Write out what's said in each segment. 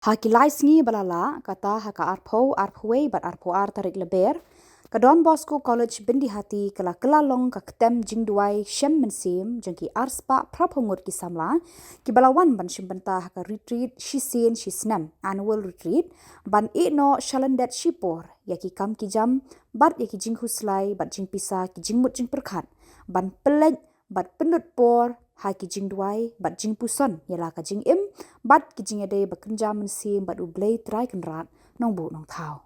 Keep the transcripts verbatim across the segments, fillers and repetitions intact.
Ha ki lai sngi ba la leit, kata ha ka arphew, arphew wei bad arphew ar tarik Lber, ka Don Bosco College Byndihati ka la kylla long ka ktem jingduwai shem mynsiem jong ki arspah phraphew ngut ki samla, ki ba la wan ban shim bynta ha ka retreat shisien shisnem, annual retreat, ban ïehnoh shalyndet shipor ïa ki kam ki jam bad ïa ki jingkhuslai bad jingpisa ki jingmut jingpyrkhat, ban pynleit bad pynlut por ha ki jingduwai bad jingpuson ïa la ka jingim bad ki jingïadei ba kynja mynsiem bad U Blei Trai Kynrad Nongbuh Nongthaw.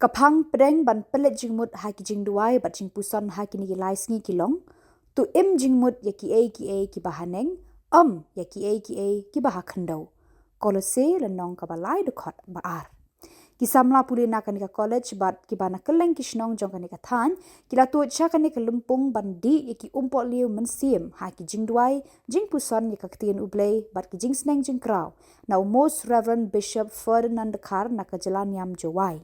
Ka phang pdeng ban pynleit jingmut ha ki jingduwai bad jingpuson ha kine ki lai sngi ki long: To im jingmut ïa kiei kiei ki ba ha neng, ym ïa kiei kiei ki ba ha khyndew. Kolose lynnong kaba lai dkhot ba ar. Ki samla pule na kane ka college bad ki ba na kylleng ki shnong jong kane ka thaiñ, ki la tuid sha kane ka lympung ban dih ïa ki umpohliew mynsiem ha ki jingduwai, jingpuson ïa ka ktien U Blei bad ki jingsneng jingkraw na u Most Reverend Bishop Ferdinand Dkhar na ka jylla niam Jowai.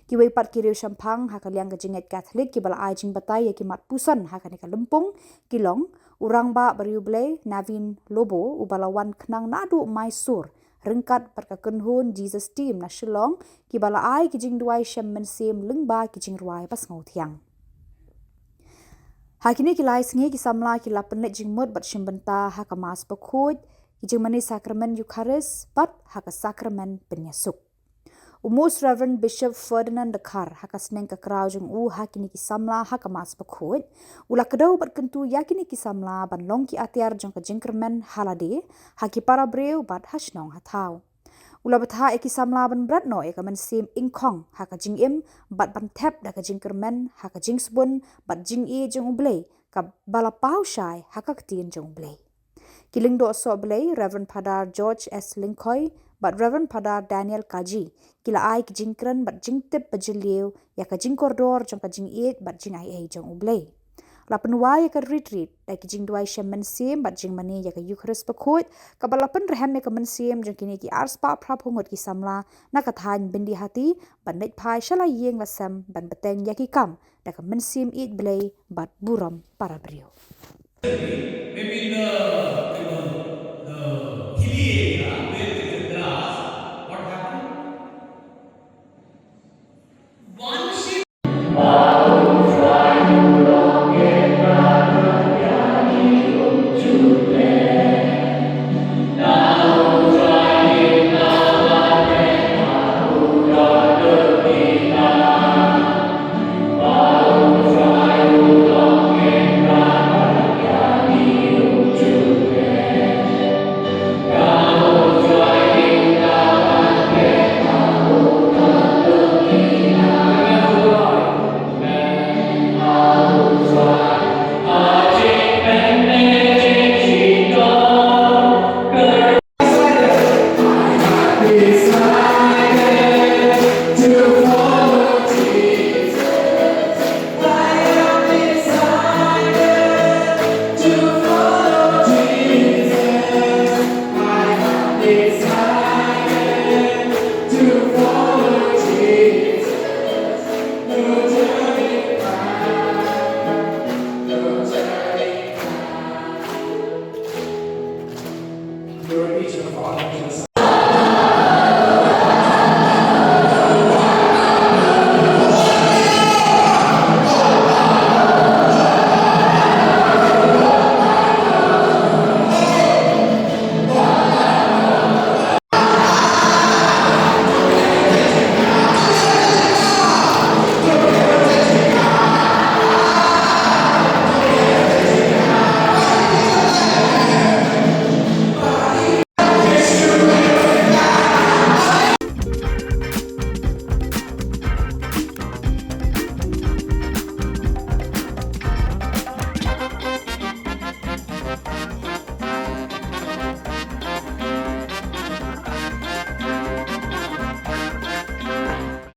Kiwei pat ki riewshemphang ha ka liang ka jingngeit Katholik ki ba la ai jingbatai ïa ki mat puson ha kane ka lympung ki long: U Rangbah Bariewblei Naveen Lobo, u ba la wan khnang naduh Mysore, ryngkat bad ka kynhun Jesus Team na Shillong, ki ba la ai ki jingduwai shem mynsiem lyngba ki jingrwai ba sngewthiang. Ha kine ki lai sngi ki samla ki la pynleit jingmut bad shim bynta ha ka Mass Bakhuid, ki jingmane Sakramen Eukharist bad ha ka Sakramen Pynïasuk. U Most Reverend Bishop Ferdinand Dkhar, ha ka sneng ka kraw jong u ha kine ki samla ha ka Mass Bakhuid, u la kdew bad kyntu ïa kine ki samla ban long ki atiar jong ka jingkyrmen ha lade, ha ki para briew bad ha shnong ha thaw. U la bthah ïa ki samla ban bret noh ïa ka mynsiem ingkhong ha ka jingim bad ban thep da ka jingkyrmen ha ka jingsbun bad jingïeit jong U Blei, ka ba la paw shai ha ka ktien jong U Blei. Ki lyngdoh sohblei, Reverend Phadar George S Lyngkhoi bad Reverend Phadar Daniel Kaji, ki la ai ki jingkren bad jingtip bajylliew ïa ka jingkordor jong ka jingïeit bad jingaiei jong U Blei. La pynwai ïa ka retreat da ki jingduwai shem mynsiem bad jingmane ïa ka Eukharist Bakhuid, ka ba la pynrhem ïa ka mynsiem jong kine ki arspah phraphew ngut ki samla na ka thaiñ Byndihati ban leit phai sha la ïing la sem ban bteng ïa ki kam da ka mynsiem ïeit Blei bad burom para briew. Maybe in the, you know, the hilly area where there is grass, what happened? One sheep.